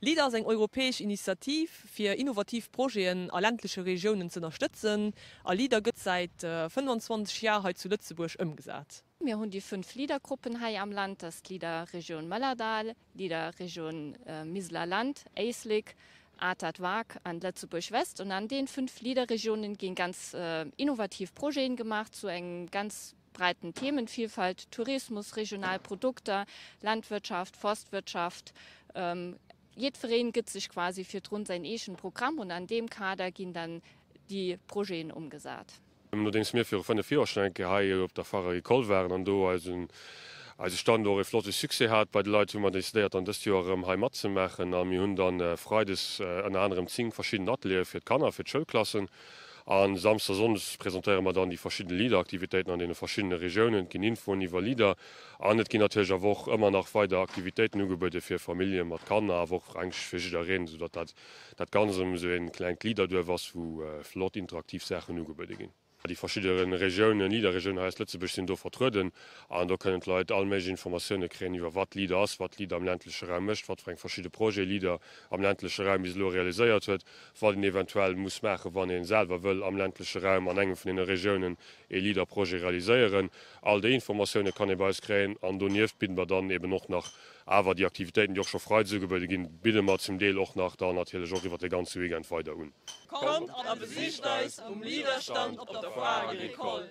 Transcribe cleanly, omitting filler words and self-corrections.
Leader ass eng europäesch Initiativ, fir innovativ Projeten a ländleche Regiounen z'ënnerstëtzen. A Leader gëtt säit 25 Jar hei zu Lëtzebuerg ëmgesat. Mir hunn déi 5 Leader-Gruppen hei am Land, dat ass d'Leader-Regioun Mëllerdall, Leader-Regioun Miseler Land, Éislek, Atert, Wark an Lëtzebuerg West. Und an den 5 Leader-Regiounen ginn ganz innovativ Projeten gemaach zu engem ganz breiten Themenvielfalt, Tourismus, regional Produkter, Landwirtschaft, Forstwirtschaft. Jiddwereen gëtt sech quasi virdrun säin eegent Programm und an deem Kader ginn dann déi Projeten umgesat. Nodeems mir viru 5 Joer schonn eng Kéier hei op der Foire Agricole waren an do eisen eise Stand och e flotte Succès hat bei de Leit, hu mer decidéiert dann dëst Joer erëm hei matzemaachen a mir hunn dann Freides ënner anerem 10 verschidden Ateliere fir d'Kanner, fir d'Schoulklassen a Samsdes a Sonndes presentéiere mer dann déi verschidden Leader-Aktivitéiten an deene verschiddene Regiounen. Et ginn Infoen iwwer Leader an et ginn natierlech awer och ëmmer nach weider Aktivitéiten ugebuede fir Famillje mat Kanner, awer och eigentlech fir jiddereen, soudatt dat dat Ganzt erëm esou een klengt Leader-Duerf ass, wou flott interaktiv Saachen ugebuede ginn. Déi verschidde Regiounen, Leader-Regiounen hei aus Lëtzebuerg sinn do vertrueden an do kënnen d'Leit all méiglech Informatioune kréien iwwer wat Leader ass, wat Leader am ländleche Raum mécht, wat fir eng verschidde Projete Leader am ländleche Raum bis elo realiséiert huet, wat een eventuell muss maachen, wann ee selwer wëll am ländleche Raum an engem vun deene Regiounen ee Leader-Projet realiséieren. All déi Informatioune kann ee bei eis kréien an donieft bidde mer dann eben och nach awer déi Aktivitéiten, déi och scho freides ugebuede ginn, bidde mer zum Deel och nach dann natierlech och iwwert de ganze Weekend weider un. Kommt a besicht eis um Leader-Stand op der Foire Agricole.